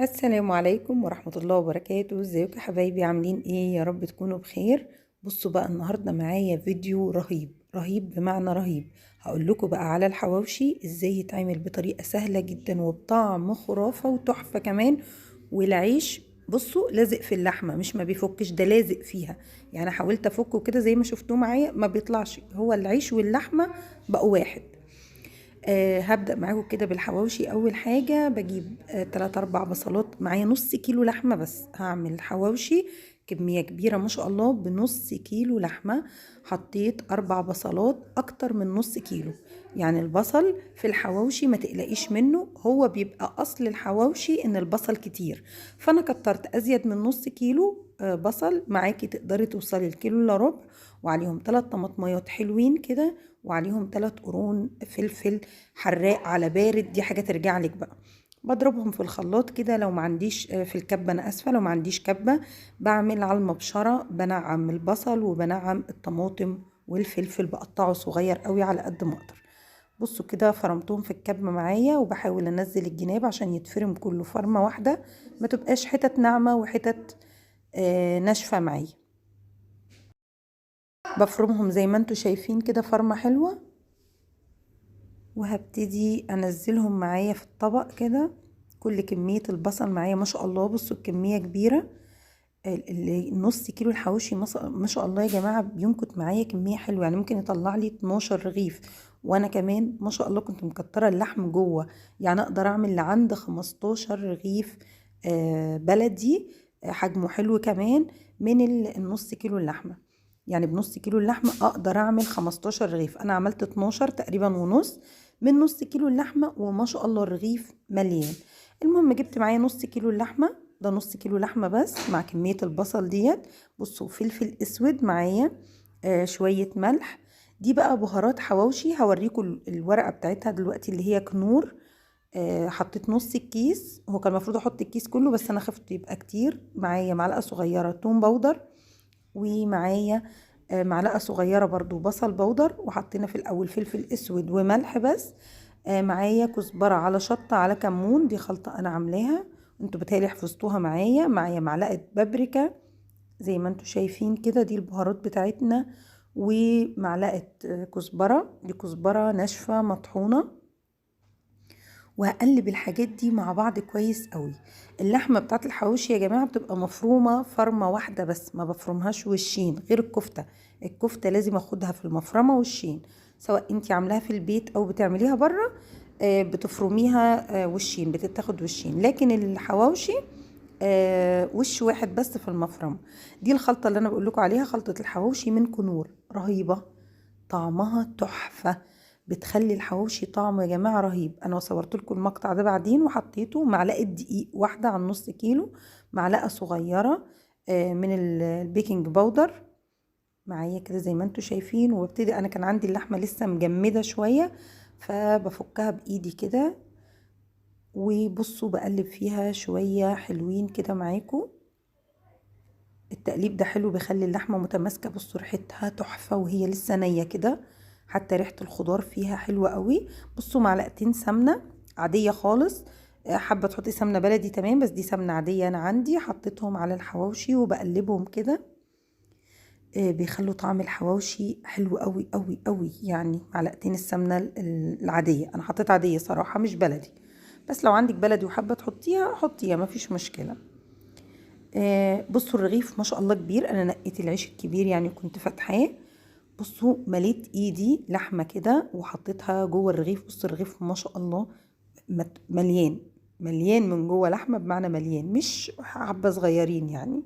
السلام عليكم ورحمة الله وبركاته. ازيكم يا حبايبي؟ عاملين ايه؟ يا رب تكونوا بخير. بصوا بقى، النهاردة معايا فيديو رهيب رهيب بمعنى رهيب. هقول لكم بقى على الحواوشي ازاي يتعمل بطريقة سهلة جدا وبطعم خرافة وتحفة كمان. والعيش بصوا لازق في اللحمة، مش ما بيفكش، ده لازق فيها. يعني حاولت افكه كده زي ما شفتوه معايا ما بيطلعش، هو العيش واللحمة بقوا واحد. هبدأ معاكم كده بالحواوشي. أول حاجة بجيب 3 4 بصلات، معايا نص كيلو لحمة بس، هعمل حواوشي كمية كبيرة ما شاء الله بنص كيلو لحمة. حطيت 4 بصلات أكتر من نص كيلو. يعني البصل في الحواوشي ما تقلقيش منه، هو بيبقى أصل الحواوشي إن البصل كتير، فأنا كترت أزيد من نص كيلو بصل. معاكي تقدري توصلي الكيلو إلا ربع، وعليهم 3 طماطميات حلوين كده، وعليهم 3 قرون فلفل حراق على بارد، دي حاجة ترجع لك بقى. بضربهم في الخلاط كده، لو ما عنديش في الكبة، أنا آسفة، لو ما عنديش كبة بعمل على المبشرة، بنعم البصل وبنعم الطماطم والفلفل، بقطعه صغير قوي على قد ما أقدر. بصوا كده فرمتهم في الكبة معايا، وبحاول أنزل الجناب عشان يتفرم كله فرمة واحدة، ما تبقاش حتت ناعمة وحتت ناشفة معايا. بفرمهم زي ما انتوا شايفين كده فرمة حلوة، وهبتدي انزلهم معايا في الطبق كده. كل كمية البصل معايا ما شاء الله، بصوا الكمية كبيرة، نص كيلو الحواوشي ما شاء الله يا جماعة بينكت معايا كمية حلوة، يعني ممكن يطلع لي 12 رغيف. وانا كمان ما شاء الله كنت مكترة اللحم جوه، يعني اقدر اعمل لعند 15 رغيف بلدي، حجمه حلو كمان من النص كيلو اللحمة. يعني بنص كيلو اللحمة اقدر اعمل 15 رغيف، انا عملت 12 تقريبا ونص من نص كيلو اللحمة، وما شاء الله الرغيف مليان. المهم جبت معايا نص كيلو اللحمة، ده نص كيلو لحمة بس مع كمية البصل ديت. بصوا فلفل اسود معايا، شوية ملح، دي بقى بهارات حواوشي، هوريكم الورقة بتاعتها دلوقتي اللي هي كنور. حطيت نص الكيس، هو كان المفروض احط الكيس كله بس انا خفت يبقى كتير. معايا معلقة صغيرة توم powder، ومعايا معلقة صغيرة برضو بصل powder، وحطينا في الأول فلفل أسود وملح بس. معايا كزبرة على شطة على كمون، دي خلطة أنا عاملاها انتوا بتهيألي حفظتوها معايا. معايا معلقة بابريكا زي ما انتوا شايفين كده، دي البهارات بتاعتنا، ومعلقة كزبرة، دي كزبرة ناشفة مطحونة. وهقلب الحاجات دي مع بعض كويس قوي. اللحمة بتاعت الحواوشي يا جماعة بتبقى مفرومة فرمة واحدة بس، ما بفرمهاش وشين غير الكفتة. الكفتة لازم اخدها في المفرمة وشين، سواء انتي عاملاها في البيت او بتعمليها بره، بتفرميها وشين، بتتاخد وشين. لكن الحواوشي وش واحد بس في المفرمة. دي الخلطة اللي انا بقول لكم عليها، خلطة الحواوشي من كنور، رهيبة، طعمها تحفة، بتخلي الحواوشي طعمه يا جماعة رهيب. أنا صورت لكم المقطع ده بعدين وحطيته. معلقة دقيق واحدة على النص كيلو، معلقة صغيرة من ال baking powder معايا كده زي ما انتوا شايفين. وابتدي، أنا كان عندي اللحمة لسه مجمدة شوية فبفكها بإيدي كده، وبصوا بقلب فيها شوية حلوين كده معاكم. التقليب ده حلو، بيخلي اللحمة متماسكة. بصوا ريحتها تحفة وهي لسه نية كده، حتى ريحة الخضار فيها حلوة قوي. بصوا معلقتين سمنة عادية خالص، حابة تحطي سمنة بلدي تمام، بس دي سمنة عادية أنا عندي. حطيتهم على الحواوشي وبقلبهم كده، بيخلوا طعم الحواوشي حلو قوي قوي قوي. يعني معلقتين السمنة العادية، أنا حطيت عادية صراحة مش بلدي، بس لو عندك بلدي وحابة تحطيها حطيها مفيش مشكلة. بصوا الرغيف ما شاء الله كبير، أنا نقيت العيش الكبير يعني كنت فاتحاه. بصوا مليت ايدي لحمة كده وحطيتها جوه الرغيف. بصوا الرغيف ما شاء الله مليان مليان من جوه لحمة، بمعنى مليان مش حبة صغيرين، يعني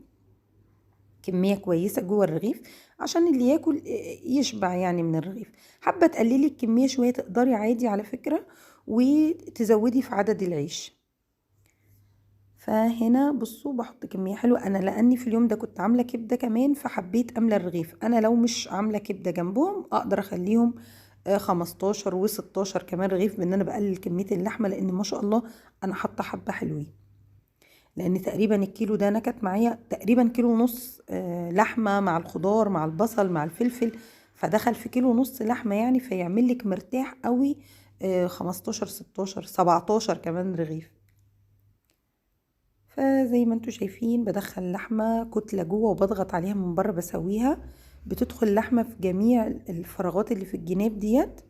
كمية كويسة جوه الرغيف عشان اللي ياكل يشبع يعني من الرغيف. حابة تقللي الكمية شوية تقدري عادي على فكرة، وتزودي في عدد العيش. فهنا بصوا بحط كمية حلوة، أنا لأني في اليوم ده كنت عاملة كبدة كمان فحبيت أملى الرغيف. أنا لو مش عاملة كبدة جنبهم أقدر أخليهم خمستاشر وستاشر كمان رغيف، بإن أنا بقلل كمية اللحمة، لأن ما شاء الله أنا حاطة حبة حلوين. لأن تقريبا الكيلو ده نكت معايا تقريبا كيلو ونص، لحمة مع الخضار مع البصل مع الفلفل، فدخل في كيلو ونص لحمة يعني، فيعمل لك مرتاح قوي، 15 16 17 كمان رغيف. فزي ما انتوا شايفين بدخل لحمة كتلة جوه وبضغط عليها من بره بسويها، بتدخل لحمة في جميع الفراغات اللي في الجناب ديت.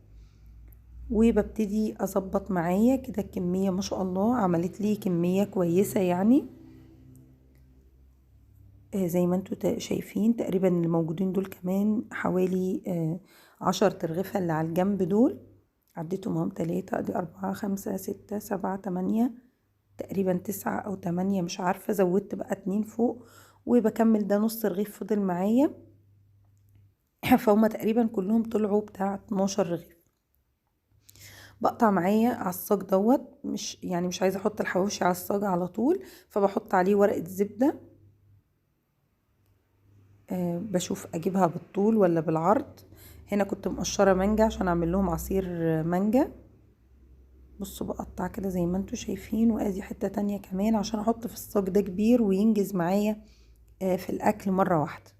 وببتدي اظبط معايا كده الكمية، ما شاء الله عملت لي كمية كويسة يعني. زي ما انتوا شايفين تقريبا اللي موجودين دول كمان حوالي 10 ترغيفة اللي على الجنب دول، عديتهم اهم 3، ادي 4 5 6 7 8، تقريبا 9 او 8 مش عارفة، زودت بقى 2 فوق، وبكمل ده نص رغيف فضل معايا. فهم تقريبا كلهم طلعوا بتاع 12 رغيف. بقطع معايا على الصاج دوت، مش يعني مش عايزة احط الحواوشي على الصاج على طول، فبحط عليه ورقة زبدة. بشوف اجيبها بالطول ولا بالعرض. هنا كنت مقشرة مانجا عشان اعمل لهم عصير مانجا. بصوا بقطع كده زي ما انتوا شايفين، وادي حتة تانية كمان عشان احط في الصاج ده كبير وينجز معايا في الاكل مرة واحدة.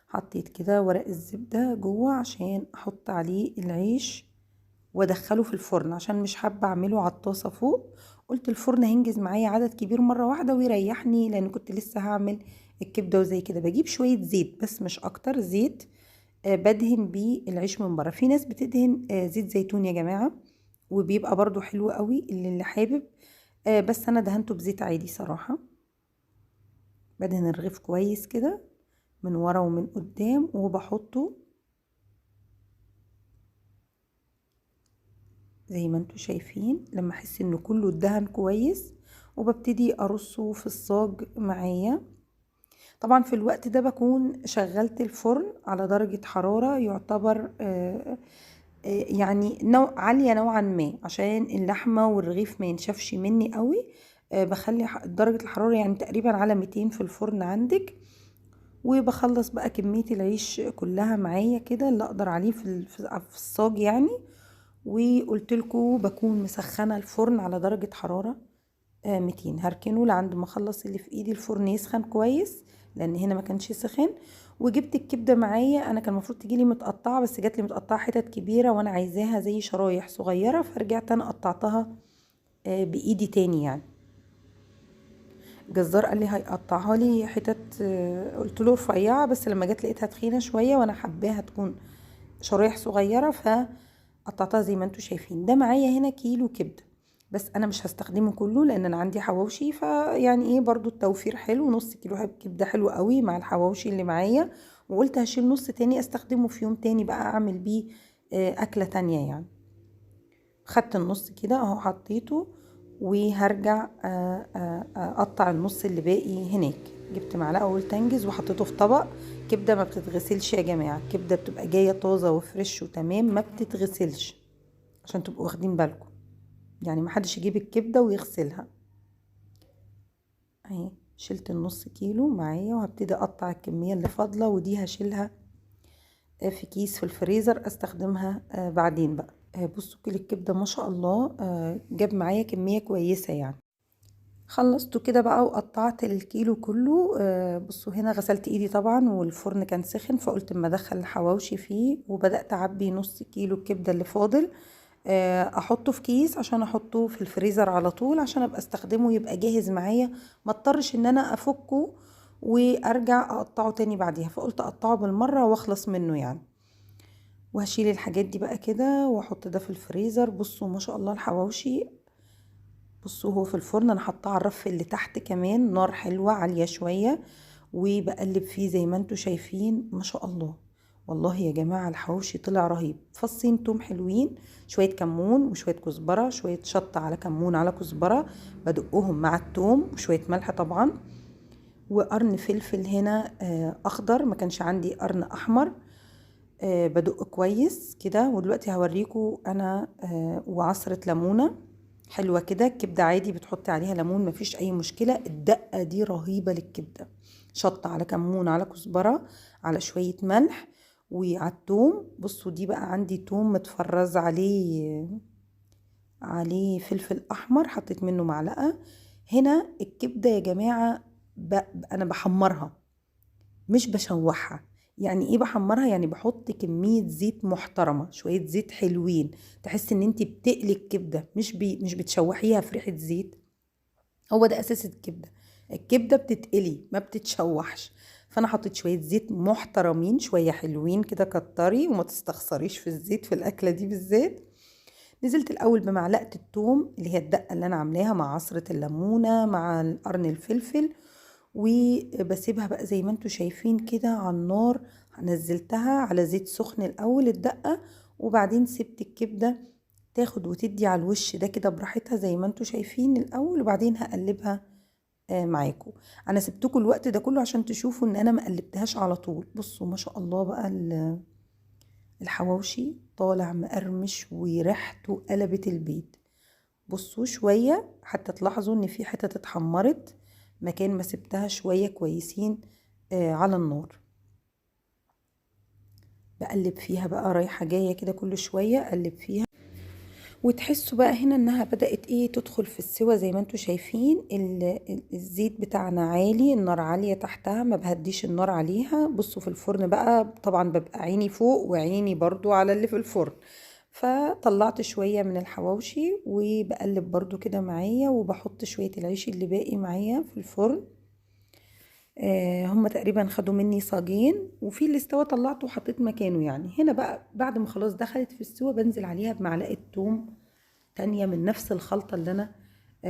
حطيت كده ورق الزبدة جوه عشان احط عليه العيش وادخله في الفرن، عشان مش حابة اعمله على الطاسة فوق. قلت الفرن هينجز معايا عدد كبير مرة واحدة ويريحني، لان كنت لسه هعمل الكبدة وزي كده. بجيب شوية زيت بس مش اكتر، زيت بدهن بيه العيش من بره. في ناس بتدهن زيت زيتون يا جماعة وبيبقى برضو حلو قوي اللي حابب، بس انا دهنته بزيت عادي صراحة. بدهن الرغيف كويس كده من ورا ومن قدام، وبحطه زي ما انتوا شايفين لما احس انه كله اتدهن كويس، وببتدي ارصه في الصاج معايا. طبعا في الوقت ده بكون شغلت الفرن على درجة حرارة يعتبر يعني عالية نوعا ما، عشان اللحمة والرغيف ما ينشفش مني قوي. بخلي درجة الحرارة يعني تقريبا على 200 في الفرن عندك. وبخلص بقى كمية العيش كلها معايا كده اللي اقدر عليه في الصاج يعني. وقلت لكم بكون مسخنة الفرن على درجة حرارة 200، هركنه لعند ما اخلص اللي في ايدي، الفرن يسخن كويس لان هنا ما كانش سخن. وجبت الكبدة معايا، انا كان المفروض تجيلي متقطعة بس جاتلي متقطعة حتت كبيرة وانا عايزاها زي شرايح صغيرة، فرجعت انا قطعتها بايدي تاني يعني. الجزار قال لي هيقطعها لي حتت، قلت له رفيعة، بس لما جت لقيتها تخينة شوية وانا حباها تكون شرايح صغيرة فقطعتها زي ما انتوا شايفين. ده معايا هنا كيلو كبدة، بس انا مش هستخدمه كله لان انا عندي حواوشي، فيعني ايه برضو التوفير حلو. نص كيلو كبدة حلو قوي مع الحواوشي اللي معايا، وقلت هشيل نص تاني استخدمه في يوم تاني بقى اعمل بيه اكلة تانية يعني. خدت النص كده اهو حطيته، وهرجع اقطع النص اللي باقي هناك. جبت معلقة وقلت انجز وحطيته في طبق. كبدة ما بتتغسلش يا جماعة، الكبدة بتبقى جاية طازة وفريش وتمام، ما بتتغسلش عشان تبقوا واخدين بالكم يعني، ما حدش يجيب الكبدة ويغسلها. اهي شلت النص كيلو معايا، وهبتدي اقطع الكمية اللي فاضلة، ودي هشيلها في كيس في الفريزر استخدمها بعدين بقى. بصوا كيلو الكبدة ما شاء الله جاب معايا كمية كويسة يعني. خلصته كده بقى وقطعت الكيلو كله. بصوا هنا غسلت ايدي طبعا والفرن كان سخن، فقلت اما ادخل الحواوشي فيه، وبدأت اعبي نص كيلو الكبدة اللي فاضل، احطه في كيس عشان احطه في الفريزر على طول، عشان ابقى استخدمه يبقى جاهز معايا، ما اضطرش ان انا افكه وارجع اقطعه تاني بعديها، فقلت اقطعه بالمرة واخلص منه يعني. وهشيل الحاجات دي بقى كده واحط ده في الفريزر. بصوا ما شاء الله الحواوشي، بصوا هو في الفرن، انا حاطاه على الرف اللي تحت كمان، نار حلوة عالية شوية، وبقلب فيه زي ما انتوا شايفين ما شاء الله. والله يا جماعة الحواوشي طلع رهيب. فصين توم حلوين، شوية كمون وشوية كزبرة، شوية شطة على كمون على كزبرة، بدقهم مع التوم، وشوية ملح طبعا، وقرن فلفل هنا أخضر، ما كانش عندي قرن أحمر، بدق كويس كده. ودلوقتي هوريكم أنا وعصرة ليمونة حلوة كده. الكبدة عادي بتحطي عليها ليمون مفيش أي مشكلة، الدقة دي رهيبة للكبدة، شطة على كمون على كزبرة على شوية ملح وعلى التوم. بصوا دي بقى عندي توم متفرز عليه فلفل أحمر، حطيت منه معلقة. هنا الكبدة يا جماعة أنا بحمرها مش بشوحها، يعني ايه بحمرها؟ يعني بحط كمية زيت محترمة، شوية زيت حلوين، تحس ان انت بتقلي الكبدة، مش بتشوحيها في ريحة زيت. هو ده اساس الكبدة، الكبدة بتتقلي ما بتتشوحش. فانا حطيت شوية زيت محترمين، شوية حلوين كده، كتري وما تستخسريش في الزيت في الاكلة دي بالذات. نزلت الاول بمعلقة التوم اللي هي الدقة اللي انا عاملاها مع عصرة الليمونة مع قرن الفلفل، وبسيبها بقى زي ما انتوا شايفين كده على النار. نزلتها على زيت سخن الاول الدقة، وبعدين سبت الكبدة تاخد وتدي على الوش ده كده براحتها زي ما انتوا شايفين الاول، وبعدين هقلبها معاكم. انا سبتكم الوقت ده كله عشان تشوفوا ان انا ما قلبتهاش على طول. بصوا ما شاء الله بقى الحواوشي طالع مقرمش وريحته قلبت البيت. بصوا شوية حتى تلاحظوا ان في حتة اتحمرت مكان ما سبتها شوية كويسين على النار. بقلب فيها بقى رايحة جاية كده كل شوية اقلب فيها، وتحسوا بقى هنا انها بدأت ايه تدخل في السوى زي ما انتوا شايفين. الزيت بتاعنا عالي، النار عالية تحتها، ما بهديش النار عليها. بصوا في الفرن بقى طبعا ببقى عيني فوق وعيني برضو على اللي في الفرن. فطلعت شوية من الحواوشي وبقلب برضو كده معايا، وبحط شوية العيش اللي باقي معايا في الفرن. هم تقريبا خدوا مني صاجين، وفي اللي استوى طلعته وحطيت مكانه. يعني هنا بقى بعد ما خلاص دخلت في السوى بنزل عليها بمعلقة توم تانية من نفس الخلطة اللي أنا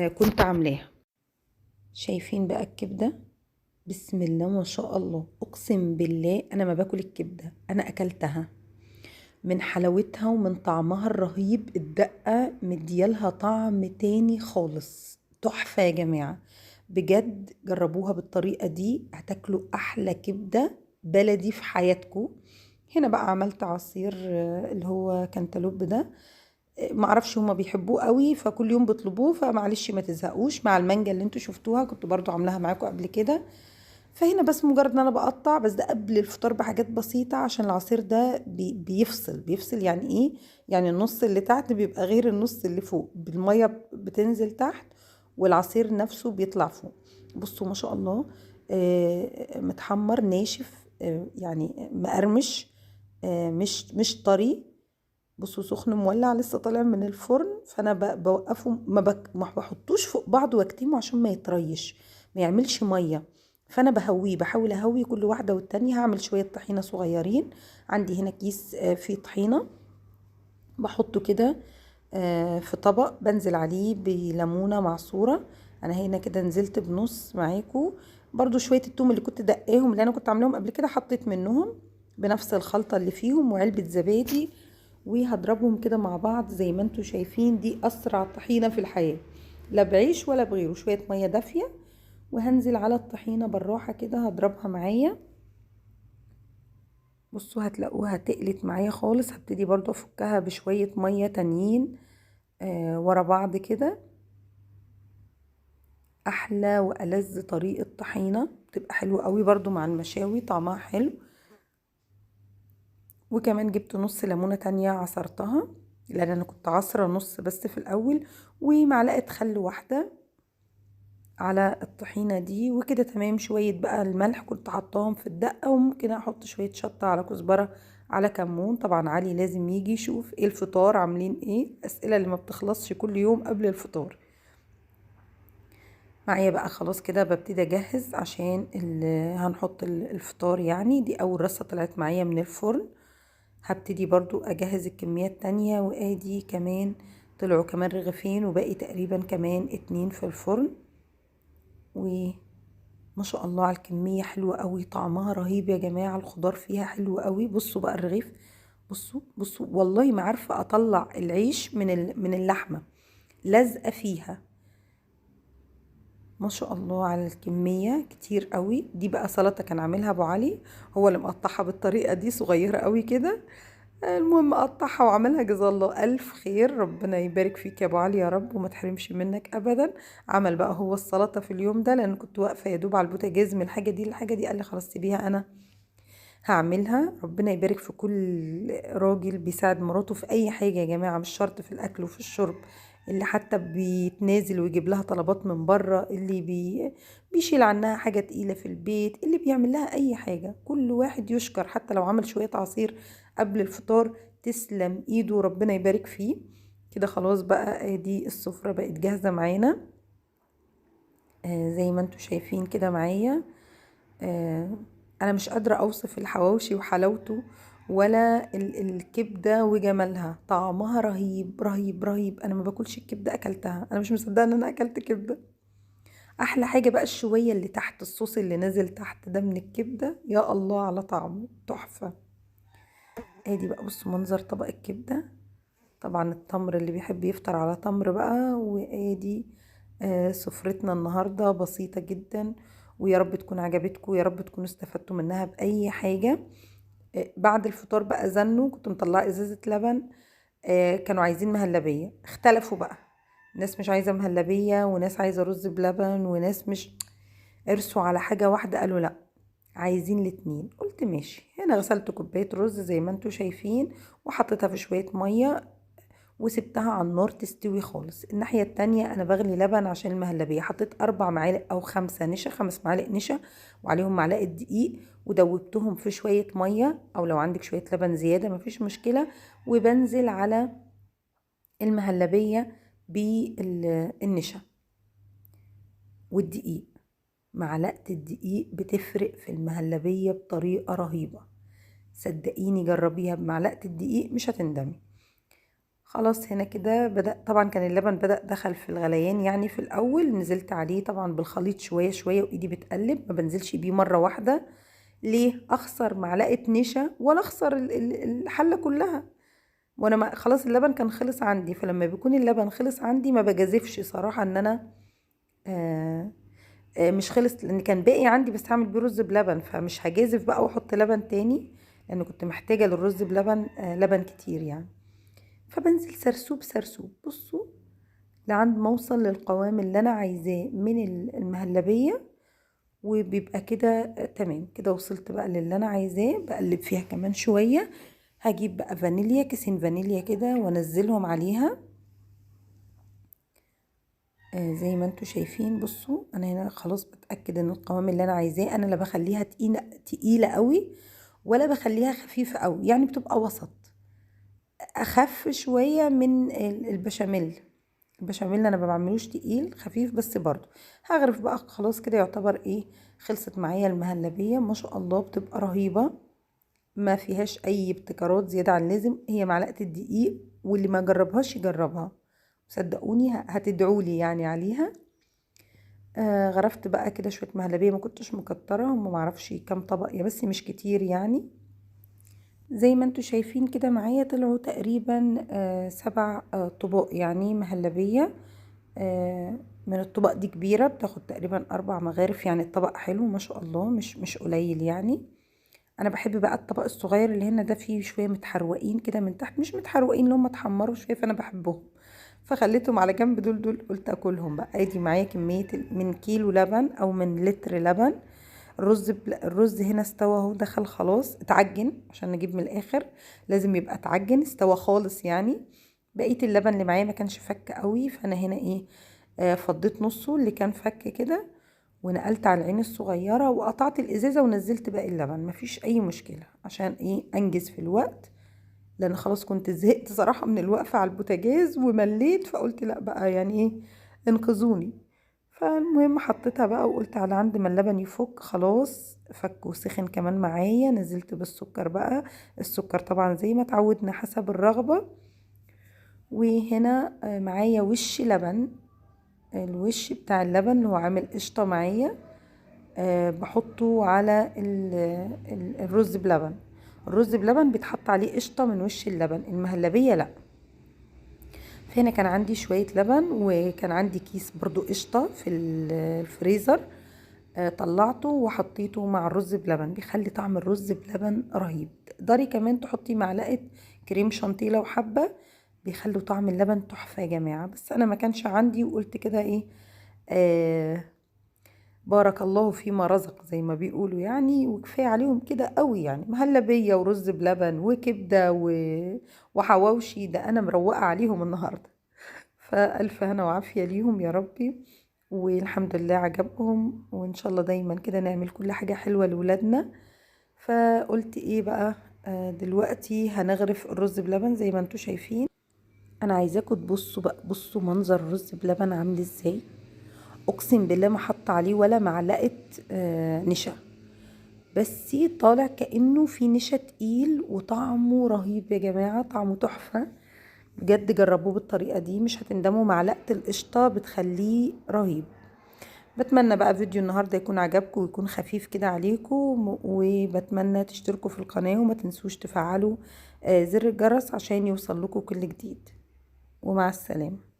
كنت عاملاها. شايفين بقى الكبدة؟ بسم الله ما شاء الله، أقسم بالله أنا ما باكل الكبدة، أنا أكلتها من حلاوتها ومن طعمها الرهيب. الدقة مديالها طعم تاني خالص، تحفة يا جماعة بجد. جربوها بالطريقة دي هتاكلوا أحلى كبدة بلدي في حياتكم. هنا بقى عملت عصير اللي هو كانتالوب ده، معرفش هما بيحبوه قوي فكل يوم بيطلبوه، فمعلش ما تزهقوش. مع المانجا اللي انتوا شفتوها كنت برضو عاملاها معاكم قبل كده. فهنا بس مجرد ان انا بقطع بس، ده قبل الفطار بحاجات بسيطة عشان العصير ده بيفصل. يعني ايه؟ يعني النص اللي تحت بيبقى غير النص اللي فوق، بالمية بتنزل تحت والعصير نفسه بيطلع فوق. بصوا ما شاء الله، متحمر ناشف، يعني مقرمش، مش طري. بصوا سخن مولع لسه طالع من الفرن، فانا بوقفه، ما بحطوش فوق بعضه واكتمه عشان ما يطريش، ما يعملش مية. فانا بهوية، بحاول اهوي كل واحدة والتانية. هعمل شوية طحينه صغيرين، عندي هنا كيس فيه طحينه، بحطه كده في طبق، بنزل عليه بليمونه معصوره. انا هنا كده نزلت بنص معاكم برضو شوية التوم اللي كنت دقاهم اللي انا كنت عاملاهم قبل كده، حطيت منهم بنفس الخلطة اللي فيهم، وعلبة زبادي، وهضربهم كده مع بعض زي ما انتوا شايفين. دي اسرع طحينه في الحياة، لا بعيش ولا بغيره. شوية مية دافيه وهنزل على الطحينه بالراحة كده، هضربها معايا. بصوا هتلاقوها تقلت معايا خالص. هبتدي برضو افكها بشوية مية تانيين ورا بعض كده. احلى والذ طريقه طحينه، بتبقى حلوة قوي برضو مع المشاوي، طعمها حلو. وكمان جبت نص ليمونه تانية عصرتها، لان انا كنت عصره نص بس في الاول، ومعلقة خل واحدة على الطحينه دي وكده تمام. شوية بقى الملح كنت حطاهم في الدقة، وممكن احط شوية شطه على كزبره على كمون. طبعا علي لازم يجي يشوف ايه الفطار عاملين ايه، الاسئلة اللي ما بتخلصش كل يوم قبل الفطار. معايا بقى خلاص كده ببتدي اجهز عشان هنحط الفطار. يعني دي اول رصه طلعت معايا من الفرن، هبتدي برضو اجهز الكمية التانية. وادي كمان طلعوا كمان رغيفين، وباقي تقريبا كمان 2 في الفرن. وما شاء الله على الكمية، حلوة قوي، طعمها رهيب يا جماعة، الخضار فيها حلو قوي. بصوا بقى الرغيف، بصوا بصوا، والله ما عارفة اطلع العيش من اللحمة، لازقة فيها. ما شاء الله على الكمية كتير قوي. دي بقى سلطة كان عاملها ابو علي، هو اللي مقطعها بالطريقة دي صغيرة قوي كده. المهم قطعها وعملها، جزاه الله ألف خير، ربنا يبارك فيك يا ابو علي يا رب وما تحرمش منك أبدا. عمل بقى هو السلطة في اليوم ده، لأن كنت واقفة يا دوب على البوتاجاز من الحاجة دي للحاجة دي، قال لي خلاص سيبيها أنا هعملها. ربنا يبارك في كل راجل بيساعد مراته في أي حاجة يا جماعة، مش شرط في الأكل وفي الشرب، اللي حتى بيتنازل ويجيب لها طلبات من بره، اللي بيشيل عنها حاجة تقيلة في البيت، اللي بيعمل لها اي حاجة. كل واحد يشكر، حتى لو عمل شوية عصير قبل الفطار تسلم ايده وربنا يبارك فيه. كده خلاص بقى ادي السفرة بقت جاهزة معانا، زي ما انتم شايفين كده معايا. انا مش قادرة اوصف الحواوشي وحلاوته ولا الكبدة وجمالها، طعمها رهيب رهيب رهيب. انا ما باكلش الكبدة، اكلتها انا مش مصدقة ان انا اكلت كبدة. احلى حاجة بقى الشوية اللي تحت، الصوص اللي نازل تحت ده من الكبدة، يا الله على طعمه تحفة. ادي بقى بصوا منظر طبق الكبدة، طبعا التمر اللي بيحب يفطر على تمر بقى. وادي سفرتنا النهاردة بسيطة جدا، ويا رب تكون عجبتكم، ويا رب تكونوا استفدتوا منها بأي حاجة. بعد الفطار بقى زنوا، كنت مطلعة ازازة لبن، كانوا عايزين مهلبية، اختلفوا بقى، ناس مش عايزة مهلبية وناس عايزة رز بلبن وناس مش، ارسوا على حاجة واحدة، قالوا لا عايزين الاتنين. قلت ماشي. هنا غسلت كوباية رز زي ما انتوا شايفين وحطيتها في شوية مية وسبتها على النار تستوي خالص. الناحية التانية انا بغلي لبن عشان المهلبية، حطيت 4 معالق او 5 نشا، 5 معالق نشا وعليهم معلقة دقيق، ودوبتهم في شوية مية، او لو عندك شوية لبن زيادة مفيش مشكلة. وبنزل على المهلبية بالنشا والدقيق. معلقة الدقيق بتفرق في المهلبية بطريقة رهيبة، صدقيني جربيها بمعلقة الدقيق مش هتندمي. خلاص هنا كده بدأ، طبعا كان اللبن بدأ دخل في الغليان يعني في الأول، نزلت عليه طبعا بالخليط شوية شوية وإيدي بتقلب، ما بنزلش بيه مرة واحدة. ليه؟ أخسر معلقة نشا ولا أخسر الحلة كلها، وأنا ما خلاص اللبن كان خلص عندي. فلما بيكون اللبن خلص عندي ما بجازفش صراحة إن أنا مش خلص، لأن كان باقي عندي بس هعمل بيه رز بلبن، فمش هجازف بقى وأحط لبن تاني، لأن كنت محتاجة للرز بلبن لبن كتير يعني. فبنزل سرسوب سرسوب، بصوا لعند ما اوصل للقوام اللي انا عايزاه من المهلبية، وبيبقى كده تمام. كده وصلت بقى للي انا عايزاه. بقلب فيها كمان شوية، هجيب بقى فانيليا، كيسين فانيليا كده وانزلهم عليها، زي ما انتوا شايفين. بصوا انا هنا خلاص بتأكد ان القوام اللي انا عايزاه، انا لا بخليها تقيلة قوي ولا بخليها خفيفة قوي، يعني بتبقى وسط، اخف شوية من البشاميل. البشاميل انا ما بعملوش تقيل، خفيف بس برضو. هغرف بقى خلاص كده، يعتبر ايه خلصت معايا المهلبية. ما شاء الله بتبقى رهيبة، ما فيهاش اي ابتكارات زيادة عن اللازم، هي معلقة الدقيق، واللي ما جربهاش يجربها صدقوني هتدعولي يعني عليها. غرفت بقى كده شوية مهلبية، ما كنتش مكترة، هم ما اعرفش كام طبق يا بس مش كتير يعني. زي ما انتوا شايفين كده معايا طلعوا تقريبا 7 طبق يعني مهلبية. من الطبق دي كبيرة، بتاخد تقريبا 4 مغارف، يعني الطبق حلو ما شاء الله، مش قليل يعني. انا بحب بقى الطبق الصغير اللي هنا ده، فيه شوية متحروقين كده من تحت، مش متحروقين اللي هم اتحمروا شوية، فانا بحبهم فخليتهم على جنب. دول قلت اكلهم بقى. ادي معايا كمية من كيلو لبن او من لتر لبن. الرز هنا استوى اهو، دخل خلاص، اتعجن عشان نجيب من الاخر، لازم يبقى اتعجن استوى خالص يعني. بقية اللبن اللي معايا ما كانش فك قوي، فانا هنا فضيت نصه اللي كان فك كده، ونقلت على العين الصغيرة وقطعت الازازة ونزلت باقي اللبن، مفيش اي مشكلة، عشان انجز في الوقت، لان خلاص كنت زهقت صراحة من الوقفة على البوتاجاز ومليت، فقلت لا بقى يعني ايه انقذوني. فالمهم حطيتها بقى وقلت على عند ما اللبن يفك، خلاص فك وسخن كمان معايا. نزلت بالسكر بقى، السكر طبعا زي ما اتعودنا حسب الرغبة. وهنا معايا وش لبن، الوش بتاع اللبن اللي هو عامل قشطة معايا، بحطه على الرز بلبن. الرز بلبن بيتحط عليه قشطة من وش اللبن، المهلبية لا. فهنا كان عندي شوية لبن، وكان عندي كيس برضو قشطة في الفريزر، طلعته وحطيته مع الرز بلبن، بيخلي طعم الرز بلبن رهيب. تقدري كمان تحطي معلقة كريم شانتيه لو حابة، بيخلوا طعم اللبن تحفة يا جماعة. بس أنا ما كانش عندي، وقلت كده إيه، بارك الله فيما رزق زي ما بيقولوا يعني، وكفاية عليهم كده قوي يعني، مهلبية ورز بلبن وكبدة وحواوشي، ده أنا مروقة عليهم النهاردة. فألف هنا وعافية ليهم يا ربي، والحمد لله عجبهم، وإن شاء الله دايما كده نعمل كل حاجة حلوة لولادنا. فقلت ايه بقى، دلوقتي هنغرف الرز بلبن زي ما انتوا شايفين. انا عايزاكم تبصوا بقى، بصوا منظر الرز بلبن عامل ازاي. اقسم بالله ما حط عليه ولا معلقة نشا، بس طالع كأنه في نشا تقيل، وطعمه رهيب يا جماعة، طعمه تحفة بجد. جربوه بالطريقة دي مش هتندموا، معلقة القشطة بتخليه رهيب. بتمنى بقى فيديو النهاردة يكون عجبكم ويكون خفيف كده عليكم، وبتمنى تشتركوا في القناة وما تنسوش تفعلوا زر الجرس عشان يوصل لكم كل جديد. ومع السلامة.